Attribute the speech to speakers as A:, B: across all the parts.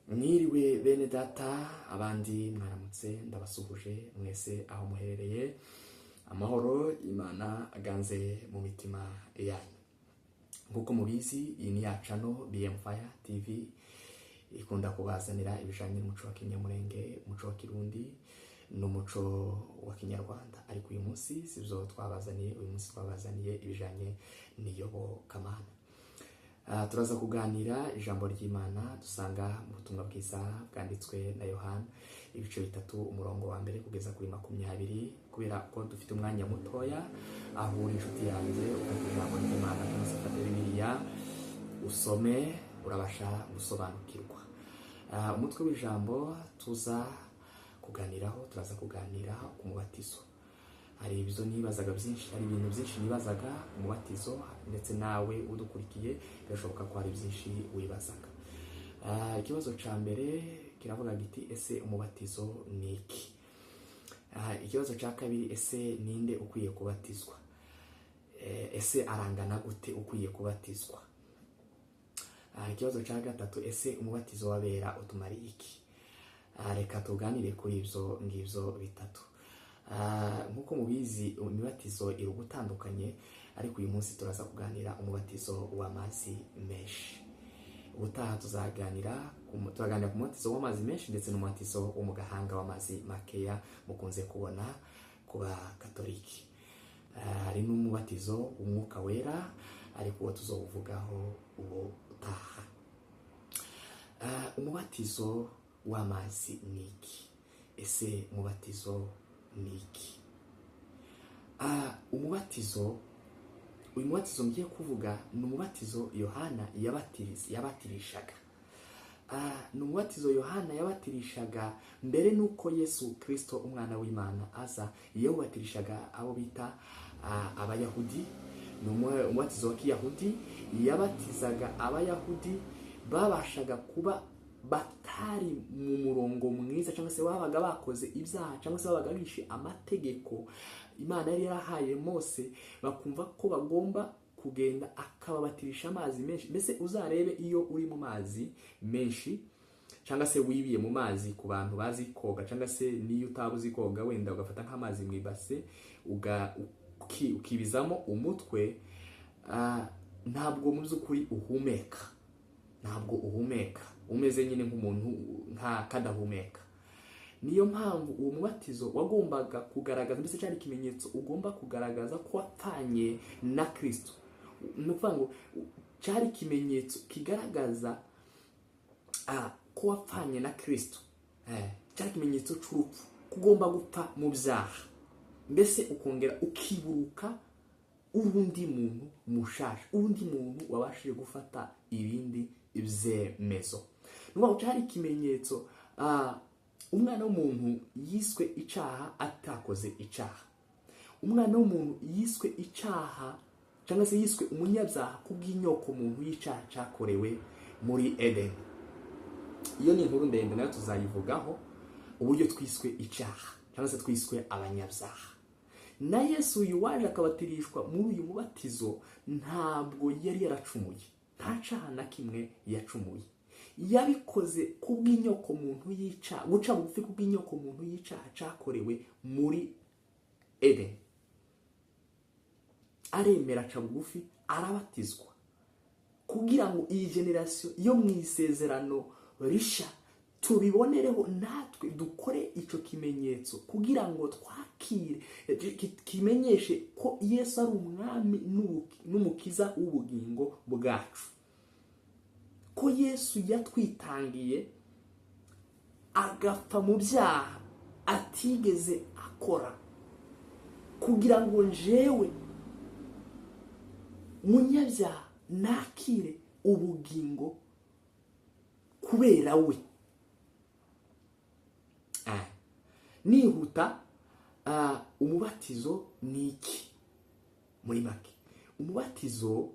A: Mwiriwe bene data, abandi mwaramutse. Ndabasuhuje mwese aho muherereye. Amahoro Imana aganze mu mitima yanyu. Nk'uko mubizi, iyi ni ya channel BM Fire TV, ikunda kubazanira ibijyanye n'umuco wa Kinyamurenge, umuco wa Kirundi n'umuco wa Kinyarwanda. Ariko uyu munsi sibyo twabazaniye. Uyu munsi twabazaniye ibijyanye n'iyobokamana. Turaza kuganira ijambo ry'Imana dusanga mu butumwa bwiza bwanditswe na Yohana, ibice 3, umurongo wa 1 kugeza kuri 20. Kubera ko dufite umwanya mutoya, aho uri inshuti yanjye, ufata ijambo ry'Imana cyangwa se ufate Bibiliya usome, urabasha gusobanukirwa. Umutwe w'ijambo tuza kuganiraho, turaza kuganira ku mubatizo. Hari ibyo nibazaga byinshi, hari ibintu byinshi nibazaga ku mubatizo, ndetse nawe udukurikiye birashoboka ko hari byinshi wibazaga. Ikibazo cya mbere kiravuga giti: "Ese umubatizo ni iki?" Ikibazo cya kabiri: "Ese ninde ukwiye kubatizwa? Ese arangana gute ukwiye kubatizwa?" Ikibazo cya gatatu: "Ese umubatizo w'abera utumariye iki?" Reka tuganire kuri ibyo ngibyo bitatu. Nk'uko mubizi, imibatizo iri ugutandukanye, ariko uyu munsi turaza kuganira umubatizo w'amazi menshi. Ubutaha turaganira ku mubatizo w'amazi menshi ndetse n'umubatizo wo mu gahanga w'amazi makeya mukunze kubona ku Bakatoliki. Hari n'umubatizo w'Umwuka Wera, ariko uwo tuzawuvugaho ubutaha. Umubatizo w'amazi ni iki? Ese umubatizo ni iki? Umubatizo, uyu mubatizo ngiye kuvuga ni umubatizo Yohana yabatirishaga. Ni umubatizo Yohana yabatirishaga mbere n'uko Yesu Kirisito umwana w'Imana aza. Yawubatirishaga abo bita Abayahudi. Ni umubatizo wa Kiyahudi. Yabatizaga Abayahudi babashaga kuba batari mu murongo mwiza, cyangwa se babaga bakoze ibyaha, cyangwa se babaga bishe amategeko Imana yari yarahaye Mose, bakumva ko bagomba kugenda akababatirisha amazi menshi. Mbese uzarebe iyo uri mu mazi menshi cyangwa se wibiye mu mazi, ku bantu bazi koga, cyangwa se n'iyo utaba uzi koga, wenda ugafata nk'amazi mu ibase ukibizamo umutwe, ntabwo mu by'ukuri uhumeka, ntabwo uhumeka, umeze nyine nk'umuntu nka kadahumeka. Niyo mpamvu uwo mubatizo wagombaga kugaragaza, mbese cyari ikimenyetso ugomba kugaragaza ko wapfanye na Kirisito. Ni ukuvuga ngo cyari ikimenyetso kigaragaza ko wapfanye na Kirisito. Cyari ikimenyetso cy'urupfu, ko ugomba gupfa mu byaha, mbese ukongera ukiburuka undi muntu mushasha, undi muntu wabashije gufata ibindi ibyemezo. Ni ukuvuga ngo cyari ikimenyetso. Umwana w'umuntu yiswe icyaha atakoze icyaha. Umwana w'umuntu yiswe icyaha, cyangwa se yiswe umunyabyaha kubw'inyoko muntu y'icyaha cyakorewe muri Edeni. Iyo ni inkuru ndende, nayo tuzayivugaho, uburyo twiswe icyaha cyangwa se twiswe abanyabyaha. Na Yesu uyu waje akabatirishwa muri uyu mubatizo, ntabwo yari yaracumuye, nta cyaha na kimwe yacumuye. Yabikoze kubw'inyoko muntu yica, guca bugufi kubw'inyoko muntu y'icyaha cyakorewe muri Edeni. Aremera, aca bugufi, arabatizwa kugira ngo iyi génération yo mu Isezerano Rishya tubibonereho natwe dukore icyo kimenyetso, kugira ngo twakire, kimenyeshe ko Yesu ari Umwami n'Umukiza w'ubugingo bwacu, ko Yesu yatwitangiye agapfa mu byaha atigeze akora, kugira ngo njewe munyabyaha nakire ubugingo kubera we. Nihuta, umubatizo ni iki? Muri make, umubatizo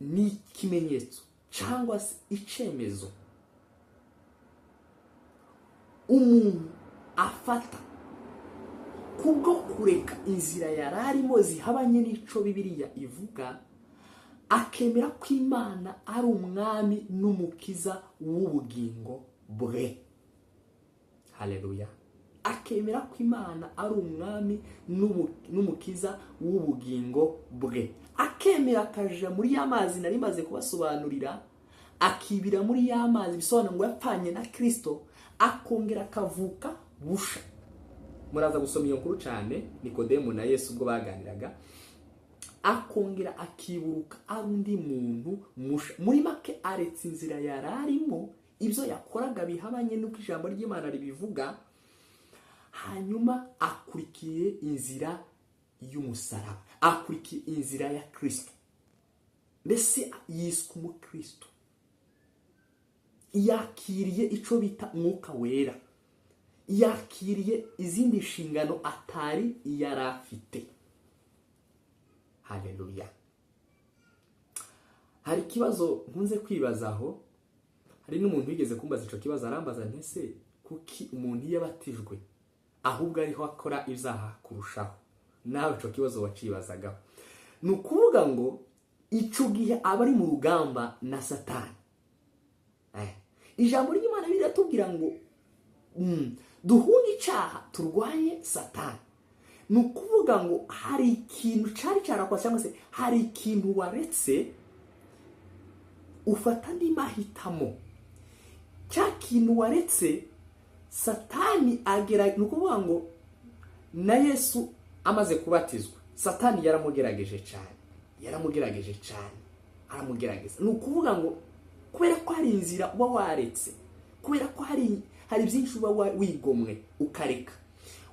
A: ni ikimenyetso cyangwa se icyemezo umuntu afata kubwo kureka inzira yari arimo zihabanye n'ico Bibiliya ivuga. Akemera ko Imana ari umwami n'umukiza w'ubugingo bwe. Haleluya. Akemera ko Imana ari umwami n'umukiza w'ubugingo bwe, akemera akaja muri ya mazi nari maze kubasobanurira, akibira muri ya mazi, bisobanura ngo yapfanye na Kristo, akongera akavuka busha. Muraza gusoma iyo nkuru cyane, Nikodemu na Yesu ubwo baganiraga. Akongera akiburuka ari undi muntu musha. Muri make aretse inzira yari arimo, ibyo yakoraga bihabanye n'uko ijambo ry'Imana ribivuga, hanyuma akurikiye inzira y'umusaraba, akurikiye inzira ya Kristo, mbese yiswe umukristo, yakiriye icyo bita umwuka wera, yakiriye izindi nshingano atari yari afite. Haleluya. Hari ikibazo nkunze kwibazaho, hari n'umuntu wigeze kumbaza icyo kibazo, arambaza ntese kuki umuntu iyo abatijwe ahubwo ariho akora ibyaha kurushaho? Nawe icyo kibazo wacibazagaho. Ni ukuvuga ngo icyo gihe aba ari mu rugamba na Satani. Ijambo ry'Imana riratubwira ngo duhunge icyaha, turwanye Satani. Ni ukuvuga ngo hari ikintu cyari cyarakwa, cyangwa se hari ikintu waretse, ufata andi mahitamo. Cya kintu waretse Satani agera, ni ukuvuga ngo na Yesu amaze kubatizwa, Satani yaramugerageje cyane, yaramugerageje cyane, aramugerageza. Ni ukuvuga ngo kubera ko hari inzira uba waretse, kubera ko hari byinshi uba wigomwe ukareka,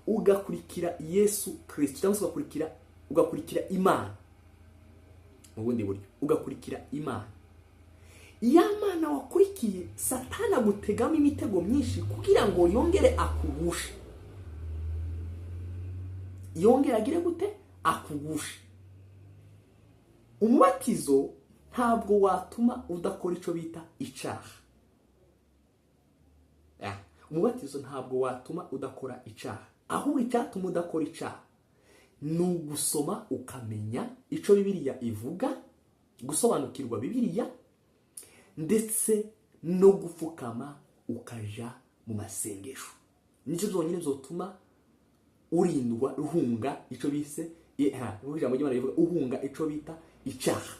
A: ugakurikira Yesu Kristo, cyangwa se ugakurikira Imana mu bundi buryo, ugakurikira Imana. Ya Mana wakurikiye, Satani agutegamo imitego myinshi kugira ngo yongere akugushe, yongere agire gute? Akugushe. Umubatizo ntabwo watuma udakora icyo bita icyaha. Umubatizo ntabwo watuma udakora icyaha, ahubwo icyatuma udakora icyaha ni ugusoma ukamenya icyo Bibiliya ivuga, gusobanukirwa Bibiliya, ndetse no gupfukama ukaja mu masengesho. Nicyo byonyine byotuma urindwa, uhunga icyo bise, ijambo ry'Imana rivuga uhunga icyo bita icyaha.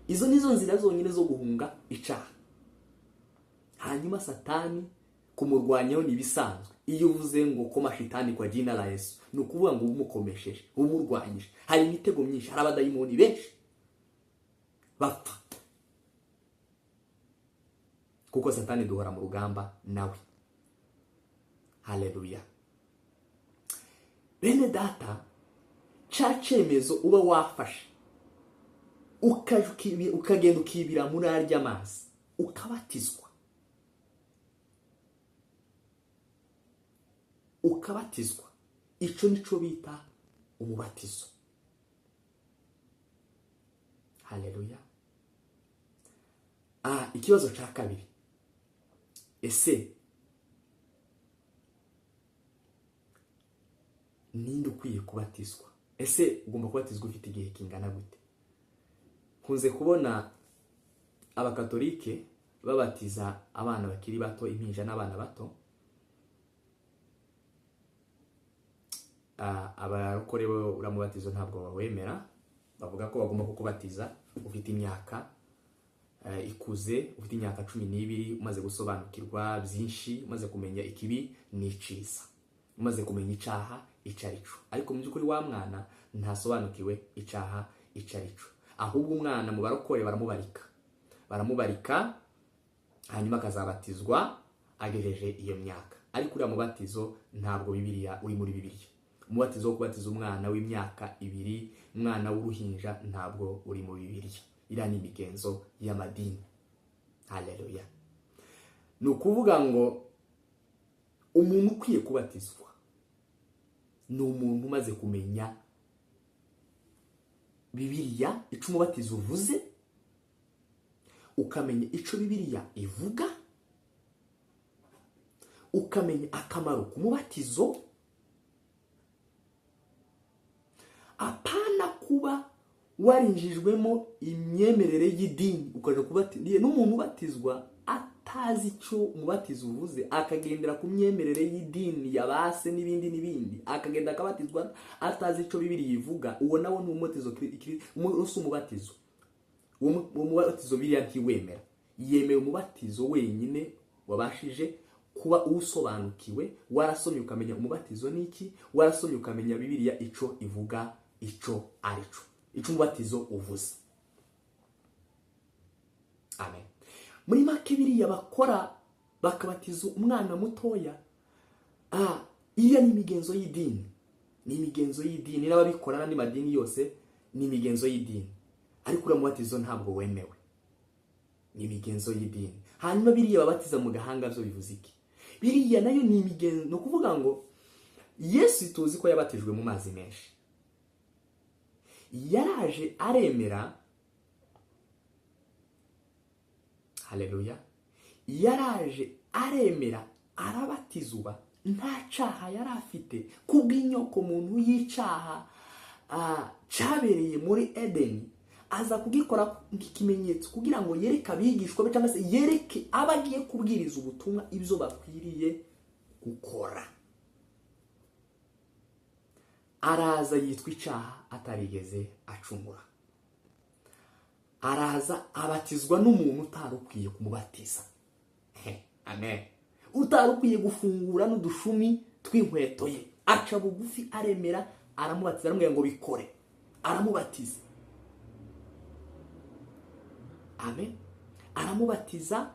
A: Izo nizo nzira zonyine zo guhunga icyaha. Hanyuma Satani kumurwanyaho ni ibisanzwe. Iyo uvuze ngo koma shitani kwa jina la Yesu, ni ukuvuga ngo umukomesheje, umurwanyije. Hari imitego myinshi, hari abadayimoni benshi bapfa kuko Satani duhora mu rugamba nawe. Haleluya. Bene data, cya cyemezo uba wafashe, ukagenda ukibira muri arya mazi, ukabatizwa, ukabatizwa, icyo nico bita umubatizo. Haleluya. Ikibazo cya kabiri, ese ninde ukwiye kubatizwa? Ese ugomba kubatizwa ufite igihe kingana gute? Nkunze kubona abakatolike babatiza abana bakiri bato, impinja n'abana bato. Abarokore bo uramubatizo ntabwo bawemera, bavuga ko bagomba kukubatiza ufite imyaka ikuze, ufite imyaka 12, umaze gusobanukirwa byinshi, umaze kumenya ikibi n'icyiza, umaze kumenya icyaha icyo ari cyo. Ariko mu by'ukuri wa mwana ntasobanukiwe icyaha icyo ari cyo, ahubwo umwana mu barokore baramubarika, hanyuma akazabatizwa agejeje iyo myaka. Ariko uriya mubatizo ntabwo Bibiliya uri muri Bibiliya. Umubatizo wo kubatiza umwana w'imyaka 2, umwana w'uruhinja, ntabwo uri mu Bibiliya. Iriya ni imigenzo y'amadini. Haleluya. Ni ukuvuga ngo umuntu ukwiye kubatizwa ni umuntu umaze kumenya Bibiliya, icyo umubatizo uvuze, ukamenya icyo Bibiliya ivuga, ukamenya akamaro k'umubatizo. Apana kuba Warinjijwemo imyemerere y'idini, ukaja kubati n'umuntu ubatizwa atazi icyo umubatizo uvuze, akagendera ku myemerere y'idini yabase n'ibindi n'ibindi, akagenda akabatizwa atazi icyo Bibiliya ivuga, uwo nawo ni umubatizo, si umubatizo. Uwo mubatizo biriya ntiwemera. Yemera umubatizo wenyine wabashije kuba usobanukiwe, warasomye ukamenya umubatizo ni iki, warasomye ukamenya Bibiliya ico ivuga, ico arico, ico umubatizo uvuze. Amen. Muri make, biriya bakora bakabatiza umwana mutoya, iriya ni imigenzo y'idini, ni imigenzo y'idini, n'ababikora n'andi madini yose ni imigenzo y'idini, ariko uriya mubatizo ntabwo wemewe, ni imigenzo y'idini. Hanyuma biriya babatiza mu gahanga byo bivuze iki? Biriya nayo ni imigenzo. Ni ukuvuga ngo Yesu tuzi ko yabatijwe mu mazi menshi, yaraje aremera, haleluya, yaraje aremera arabatizwa, nta cyaha yari afite, kubw'inyoko muntu y'icaha cyabereye muri Edeni, aza kugikora nk'ikimenyetso kugira ngo yereke abigishwa be, cyangwa se yereke abagiye kubwiriza ubutumwa ibyo bakwiriye gukora. Araza yitwa icyaha atarigeze acumura, araza abatizwa n'umuntu utari ukwiye kumubatiza. Amen. Utari ukwiye gufungura n'udushumi tw'inkweto ye, aca bugufi aremera, aramubatiza, aramubwira ngo bikore, aramubatiza. Amen. Aramubatiza,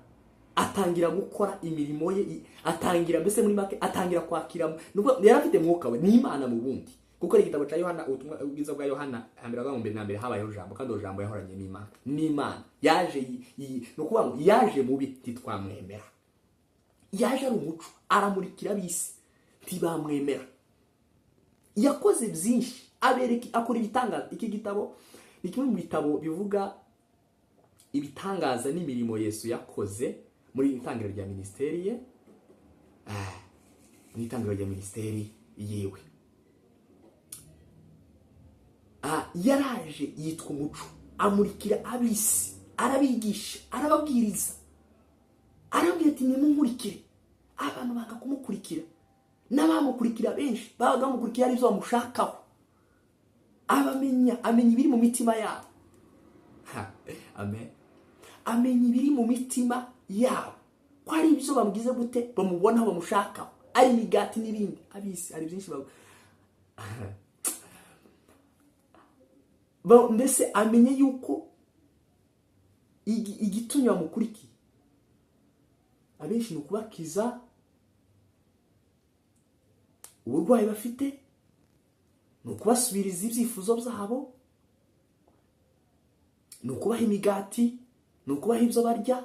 A: atangira gukora imirimo ye, atangira mbese muri make atangira kwakira, nubwo yari afite mwuka we n'Imana mu bundi, kuko igitabo cya Yohana, ubutumwa bwiza bwa Yohana, hambere avuga ngo mbere na mbere habayeho ijambo, kandi iryo jambo yahoranye n'Imana, n'Imana yaje, ni ukuvuga ngo yaje mubi ntitwamwemera, yaje ari umuco aramurikira ab'isi ntibamwemera, yakoze byinshi abereka, akora ibitangaza. Iki gitabo ni kimwe mu bitabo bivuga ibitangaza n'imirimo Yesu yakoze muri itangiriro rya minisiteri ye, mu itangiriro rya minisiteri yiwe. Yaraje yitwa umuco, amurikira ab'isi, arabigisha, arababwiriza, arababwira ati nimunkurikire. Abantu banga kumukurikira, n'abamukurikira benshi babaga bamukurikira ari byo bamushakaho. Abamenya, amenya ibiri mu mitima yabo. Amen. Amenya ibiri mu mitima yabo, ko ari ibyo bamugize gute, bamubonaho, bamushakaho, ari imigati n'ibindi. Ab'isi hari byinshi mbese amenye yuko igitumye bamukurikiye abenshi ni ukubakiza uburwayi bafite, ni ukubasubiriza ibyifuzo byabo, ni ukubaha imigati, ni ukubaha ibyo barya,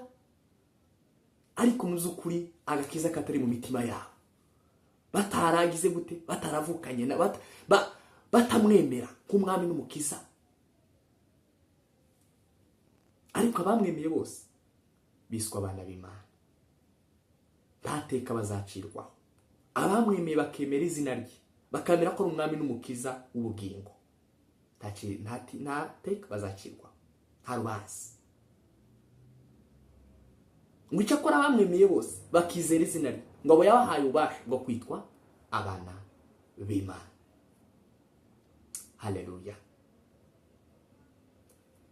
A: ariko mu by'ukuri agakiza katari mu mitima yabo, bataragize gute, bataravukanye na batamwemera nk'umwami n'umukiza. Ariko abamwemeye bose biswa abana b'Imana, nta teka bazacirwaho. Abamwemeye bakemera izina rye, bakamera ko ari umwami n'umukiza w'ubugingo, nta teka bazacirwaho, nta rubanza. Ngo icyakora abamwemeye bose bakizera izina rye, ngo abo yabahaye ububasha bwo kwitwa abana b'Imana. Haleluya.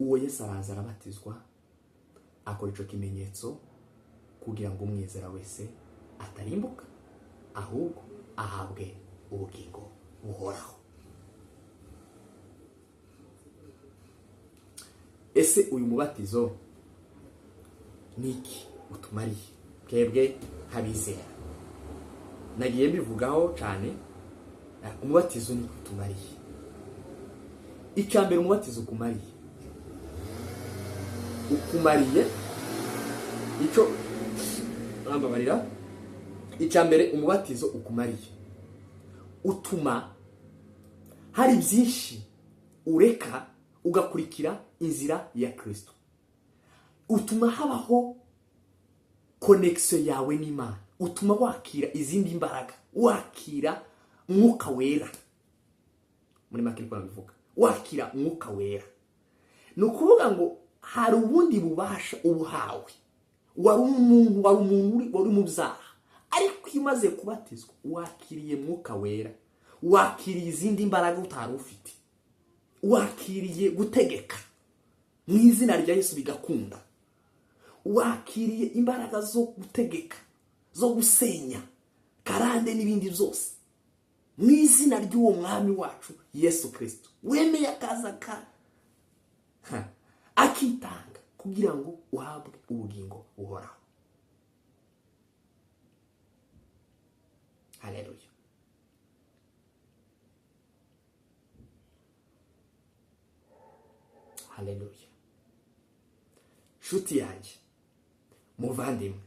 A: Uwo Yesu araza arabatizwa, akora ico kimenyetso kugira ngo umwizera wese atarimbuka, ahubwo ahabwe ubugingo buhoraho. Ese uyu mubatizo niki utumariye twebwe nk'abizera? Nagiye mbivugaho cyane. Umubatizo niki utumariye? Icya mbere umubatizo ukumariye, ukumariye icyo rambabarira. Icya mbere umubatizo ukumariye, utuma hari byinshi ureka ugakurikira inzira ya Kristo. Utuma habaho connection yawe n'Imana, utuma wakira izindi mbaraga, wakira mwuka wera. Muri make niko nabivuga, wakira mwuka wera. Ni ukuvuga ngo hari ubundi bubasha ubuhawe. Wari umuntu, wari umuntu wari mu byaha, ariko iyo umaze kubatizwa wakiriye Mwuka Wera, wakiriye izindi mbaraga utari ufite, wakiriye gutegeka mu izina rya Yesu bigakunda, wakiriye imbaraga zo gutegeka, zo gusenya karande n'ibindi byose mu izina ry'uwo mwami wacu Yesu Kirisito, wemeye akaza akitanga kugira ngo uhabwe ubugingo buhoraho. Haleluya. Haleluya. Nshuti yanjye muvandimwe,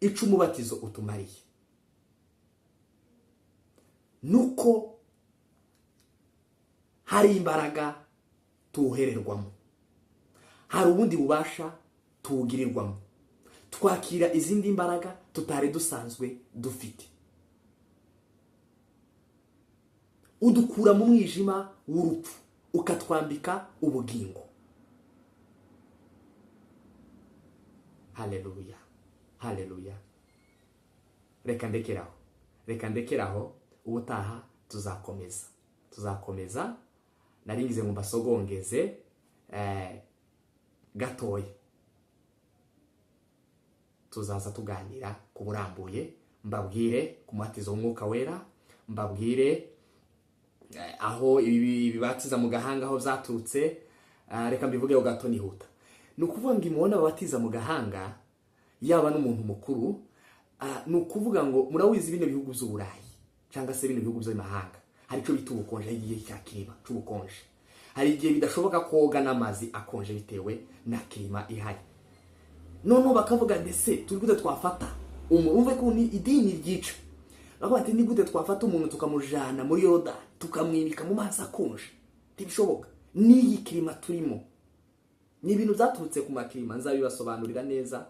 A: ica umubatizo utumariye nuko hari imbaraga tuwuhererwamo, hari ubundi bubasha tuwugirirwamo, twakira izindi mbaraga tutari dusanzwe dufite. Udukura mu mwijima w'urupfu ukatwambika ubugingo. Haleluya, haleluya. Reka ndekeraho, reka ndekeraho, ubutaha tuzakomeza. Naringize ngo mbasogongeze gatoya, tuzaza tuganira ku burambuye, mbabwire ku mubatizo w'Umwuka Wera, mbabwire aho ibi bibatiza mu gahanga aho byaturutse. Reka mbivugeho gato nihuta. Ni ukuvuga ngo imubona babatiza mu gahanga yaba n'umuntu mukuru, ni ukuvuga ngo murawizi bino bihugu by'Uburayi cyangwa se bino bihugu by'amahanga hari icyo bita ubukonje, igihe cya kirima cy'ubukonje, hari igihe bidashoboka koga n'amazi akonje bitewe na kirima ihari. Noneho bakavuga ndetse turi gute twafata umuntu, umve ko ni idini ryica, bakavuga ati ni gute twafata umuntu tukamujana muri Yorodani tukamwimika mu mazi akonje, ntibishoboka. N'iyi kirima turimo ni ibintu byaturutse ku makirima, nzabibasobanurira neza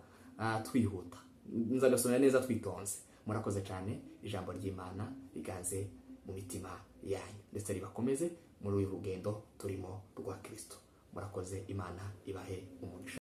A: twihuta, nzabibasobanurira neza twitonze. Murakoze cyane, ijambo ry'Imana riganze mu mitima yanyu ndetse ribakomeze muri uyu rugendo turimo rwa Kristo. Murakoze, Imana ibahe umugisha.